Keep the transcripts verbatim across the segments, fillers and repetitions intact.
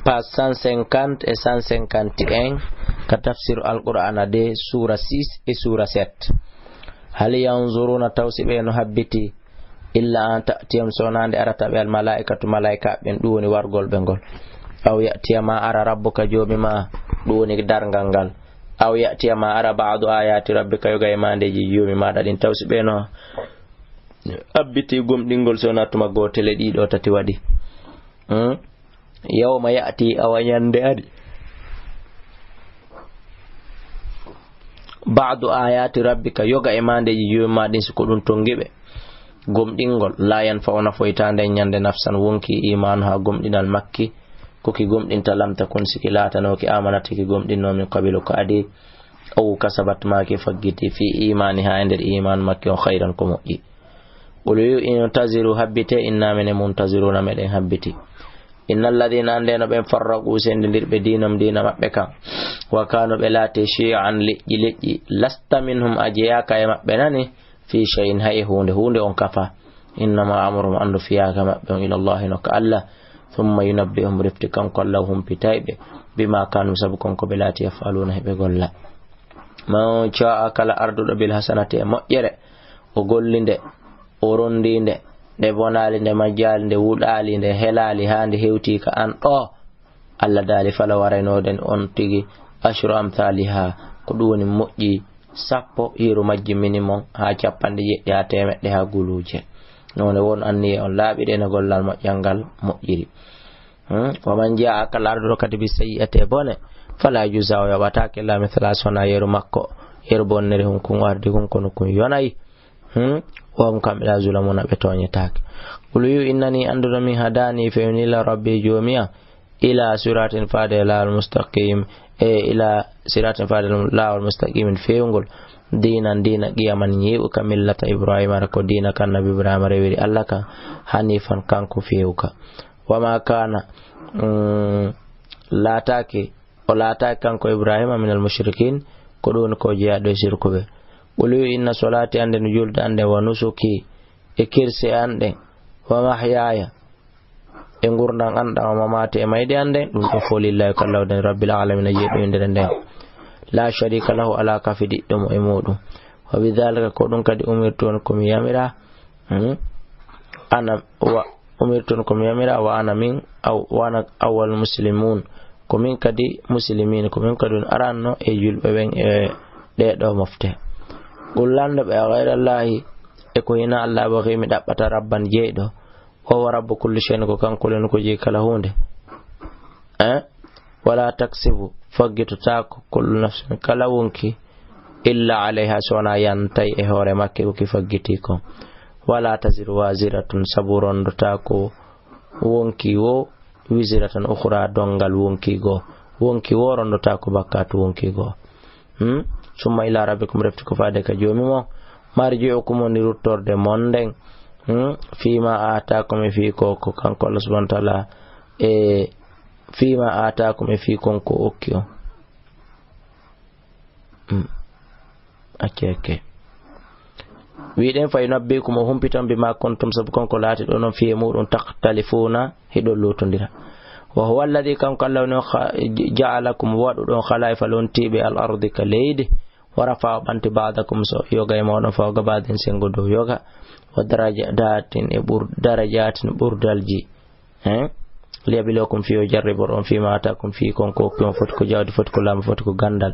Page cent cinquante et cent cinquante et un, ka tafsiru Alqur'aana de, suura six et suura sept. Hal yanzuruna, taw si ɓe no habbiti, illa an ta'tiyahum, so wonaa nde arata ɓe al malaa'ikatu, malaa'ika ɓen, ɗum woni wargol ɓe ngol. Aw ya'tiya ma, ara rabbuka, joomi ma, ɗum woni darngal ngal. Aw ya'tiya ma, ara ba'du ayati rabbika, yoga e maandeeji joomi maaɗa ɗin, taw si ɓe no habbiti gomɗingol, so wonaa tuma gootel e ɗiɗo tati waɗi. Hmm? Yawma ya'ti, awa ñande ari. Ba'du ayati rabbika, yoga e maandeeji joomi ma ɗin, si ko ɗum tongi ɓe. Gomɗingol, la yanfa'u, nafoytaande ñande nafsan wonki imanuha, gomɗinal makki, ko ki gomɗinta, lam takun, si ki laatanooki, amanat, ki gomɗinno, min qabilu, ko adii, aw kasabat, maa ki faggiti, fi imaniha, e nder iman makki on, khayran, ko moƴƴi. Qul, wi'u, intaziru, habbite, inna, minen, muntaziruna, meɗen habbiti. Inna alladhina, anndeno ɓen, farraqu, sendindirɓe, diinahum, diina maɓɓe kan, wa kanu, ɓe laati, shi'an, leƴƴi leƴƴi, lasta minhum, a jeyaaka e maɓɓe, nani, fi shay'in, hay e huunde, huunde on kafa. Innama amruhum, anndu fiyaaka maɓɓe on, ila Allahi, no ka Allah, thumma yunabbi'uhum, refti kanko Allah humpitay ɓe, bima kanu, sabu kon ko ɓe laati, yaf'aluna, heɓe golla. Man sha'a, kala arduɗo, bil hasanati, e moƴƴere, o golli nde, o rondi nde, nde bonaali, nde majjaali, nde wuɗaali, nde helaali, haa nde hewti ka an ɗo, Allah daali, fala, waraynoɗen on tigi, ashru amthaliha, ko ɗum woni moƴƴi sappo, yeru majji minimum, haa capanɗe jeɗɗi, haa temeɗɗe, haa guluuje. Noone won anniye on laaɓiɗe no gollal moƴƴal ngal moƴƴiri. Hmm? Wa man jaa, kala arduɗo kadi, bi sayyi'ati, e bone, fala yujza, o yoɓataake, illa mithlaha, so wonaa yeru makko, yeru bonnere hun kun ardi kun, kono kun yonay. Hmm? Wa hum, kamɓe, la yuzlamuna, ɓe tooñetaake. Qul, wi'u, innani, annduɗo min, hadani, fewnila, rabbi, joomi am, ila siratin, faade e laawol, mustaqim, e ila siratin, faade e laawol, mustaqimin, fewngol, diinan, diina, qiyaman, ñiiɓuka, millata Ibrahima, ara ko diina ka Annabi Ibrahima rewiri Allah kan, hanifan, kanko fewka. Wa ma kana, mm, laataake, o laataake kanko Ibrahima, minal mushrikin, ko ɗum woni ko jeyaaɗo e sirkuɓe. Qul, wi'u, inna solati, annden, julde annden, wa nusuki, e kirse annden, wa mahyaya, e ngurndan an ɗan, wa mamati, e mayde annden, ɗum ɗo fof lillahi, ko Allah woni, rabbil alamina, jeyɗo winndere nden. La sharika lahu, alaa kafidiɗɗo mo e muɗum. Wa bidhalika, ko ɗum kadi umirtu, woni ko mi yamira. Hmm? Ana wa umirtu, woni ko mi yamira, wa ana min, aw, wa ana awwal muslimun. Ko min kadi muslimin, ko min kadi woni aranno e julɓe ɓen e ɗee ɗoo mofte. Qul, lanndo ɓe, a ghayrallahi, e ko hinaa Allah, abghi, mi ɗaɓɓata, rabban, jeyɗo, wa huwa rabbu kulli shay'in, ko kanko woni ko jeyi kala huunde. Eh? Wala taksibu, faggitotaako, kullu nafsin, kala wonki, illa alayha, so wonaa yantay e hoore makki ko ki faggiti kon. Wala taziru waziratun, sabu rondotaako wonki wo wizratan ukhra, donngal wonki goo. Wonki wo rondotaako bakkaatu wonki goo. Hmm? Summa ila rabbikum, refti ko faade ka joomi mon. Marji'ukum, woni ruttorde mon nden. Hmm? Fima atakum, e fii ko, ko kanko Allah subhanahu wa ta'ala, e fima atakum, e fii kon ko okki on. Hmm. Acce, acce. Wiɗen, fa yunabbi'ukum, o humpitan, bima kuntum, sabu kon ko laati ɗon on, fiye muɗum, takhtalifuna, hiɗon lotondira. Wa huwa alladhi, kanko Allah woni on, kha-, ja'alakum, waɗuɗo on, khala'ifa, lontiiɓe, al ardi, ka leydi, wa rafa'a, ɓanti, ba'dakum, so yoga e moɗon, fawqa ba'din, sengo dow yoga, wa darajatin, e ɓur-, darajatin, ɓurdalji. Hein? Liyabluwakum, fii o jarriboro on, fima atakum, fii kon ko okki on, foti ko jawdi, foti ko laamu, foti ko gandal.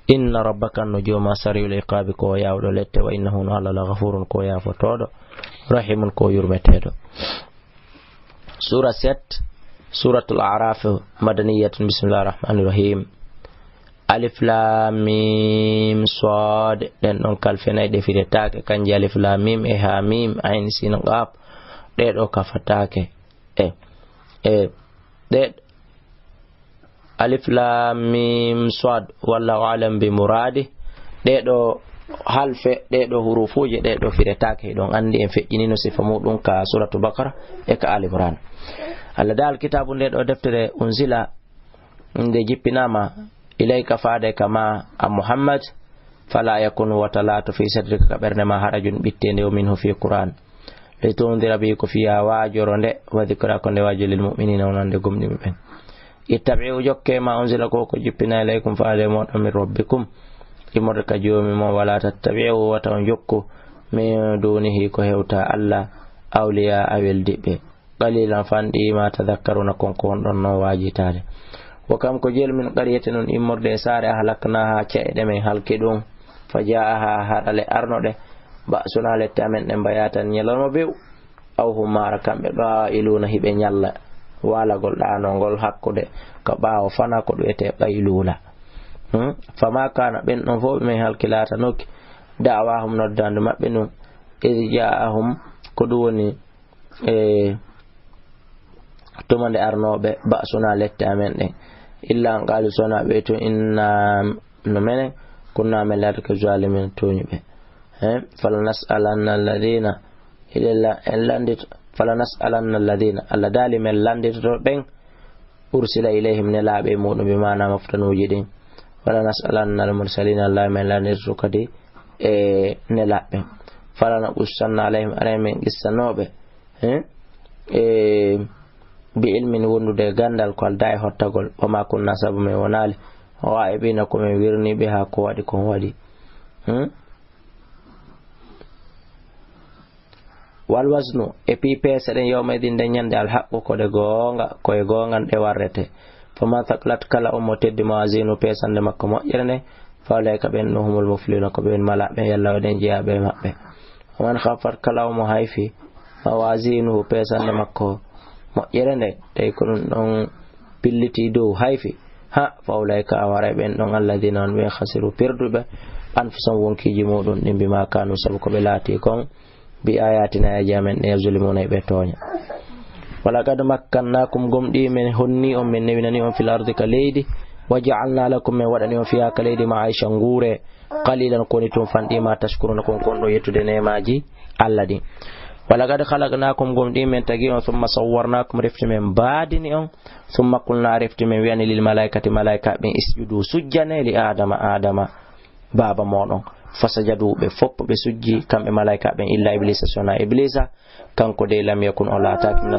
Inna rabbaka, no jooma, sari'ul iqabi, ko o yaawɗo lette, wa innahu, no Allah, la ghafurun, ko o yaafotooɗo, rahimun, ko o yurmeteeɗo. Sura sept, Suratul A'raf, madaniyatun, bismillahir rahmanir rahim. Alif lam mim sad, ɗen ɗon kalfe nay ɗe firetaake, kanje alif lam mim e ha mim, ayn sin qaf, ɗe ɗo kafataake. E, e, ɗe, alif lam mim sad, wallahu a'lam bi muradi. Ɗe ɗo halfe, ɗe ɗo hurufuuje, ɗe ɗo firetaake. Hiɗon anndi en feƴƴinino sifa muɗum ka Suratu Bakara e ka Ali Imran. Allah da alkitabu, nde ɗo deftere, unzila, nde jippinaama, ilayka, faade ka ma, a Muhammad, fala yakun, wota laato, fi sadrika, ka ɓernde ma, harajun, ɓitteende, o minhu, fi Qur'an, litundira bihi, ko fiya waajoro nde, wa dikra, ko nde waajo, lil mu'minina, wonande gomɗinɓe ɓen. Ittabi'u, jokke ma unzila, ko ko jippina, ilaykum, faade mooɗon, min rabbikum, immorde ka joomi mon, wala tattabi'u, wata on jokku, min dunihi, ko hewta Allah, awliya, a weldiɓɓe. Qalilan, fanɗi, ma tadhakkaruna, kon ko on ɗon non waajitaade. Wa kam, ko jeel, min qaryatin, on immorde e saare, ahlaknaha, ce'e ɗe men halki ɗum, fa ja'aha, harale arno ɗe, ba'suna, lette amen ɗen, bayatan, ñalorma bew, aw hum, mara kamɓe, qa'iluna, hiɓe ñalla, waalagol ɗaanongol hakkunde ka ɓaawo fana, ko ɗum wiyetee qaylula. Hmm? Fama kana, ɓen ɗon fof ɓe men halki, laatanoki, da'wahum, noddaandu maɓɓe ndun, idh ja'ahum, ko ɗum woni, e, tuma nde arnooɓe ba'suna, lette amen ɗen, illa an qalu, sona ɓe tun, inna, no menen, kunna, men laatake, zalimin, tooñuɓe. He? Fala nas'alanna alladhina, hiɗen la-, en lanndito, fala nas'alanna alladhina, Allah daali men lannditoto ɓen, ursila ilayhim, nelaaɓe e muɗum, bi maana moftanuuji ɗin. Wala nas'alanna al mursalina, Allah men lannditoto kadi e nelaaɓe. Fala naqussanna alayhim, aray men qissanooɓe, he? E, bi ilmin, wondude e ganndal, ko aldaa e hottagol, wa ma kunna, sabu men wonaali, ghaa'ibina, ko men wirniiɓe, haa ko waɗi kon waɗi. Hmm? Wal waznu, e fii peese ɗen, yawma idin, nden ñannde, al haqqu, ko ɗe goonga, ko e goonga ɗe warrete. Faman thaqulat, kala on mo teddi, mawazinu, peesannde makko moƴƴere nden, fa ulaika, ɓen ɗon, humul muflihuna, ko ɓen malaaɓe, yalla o ɗen jeyaaɓe e maɓɓe. Waman khaffat, kala on mo hayfi, mawazinuhu, peesannde makko moƴƴere nden, tawi ko ɗum ɗon pilliti dow, hayfi, ha, fa ulaika, a waray ɓen ɗon, alladhina, on ɓe, khasiru, perduɓe, anfusahum, wonkiiji muɗum ɗin, bima kanu, sabu ko ɓe laati kon, bi ayatina, aayeeji amen ɗen, yazlimuna, e ɓe tooña. Walaqad makkannakum, gomɗii men honni on, men newinani on, fil ardi, ka leydi, wa ja'alna lakum, men waɗani on, fiha, ka leydi, ma'aishan, nguure, qalilan, ko woni tun fanɗi, ma tashkuruna, kon kon ɗo yettude neemaaji Allah ɗin. Walaqad khalaqnakum, gomɗii men tagi on, thumma sawwarnakum, refti men mbaadini on, thumma qulna, refti men wi'ani, lil malaikati, malaikaaɓe ɓen, isjudu, sujjane, li Adama, Adama, baaba mooɗon. Fasajadu, ɓe fof ɓe sujji, kamɓe malaikaaɓe ɓen, illa Iblisa, sona Iblisa, kanko dey, lam yakun, o laataaki, mina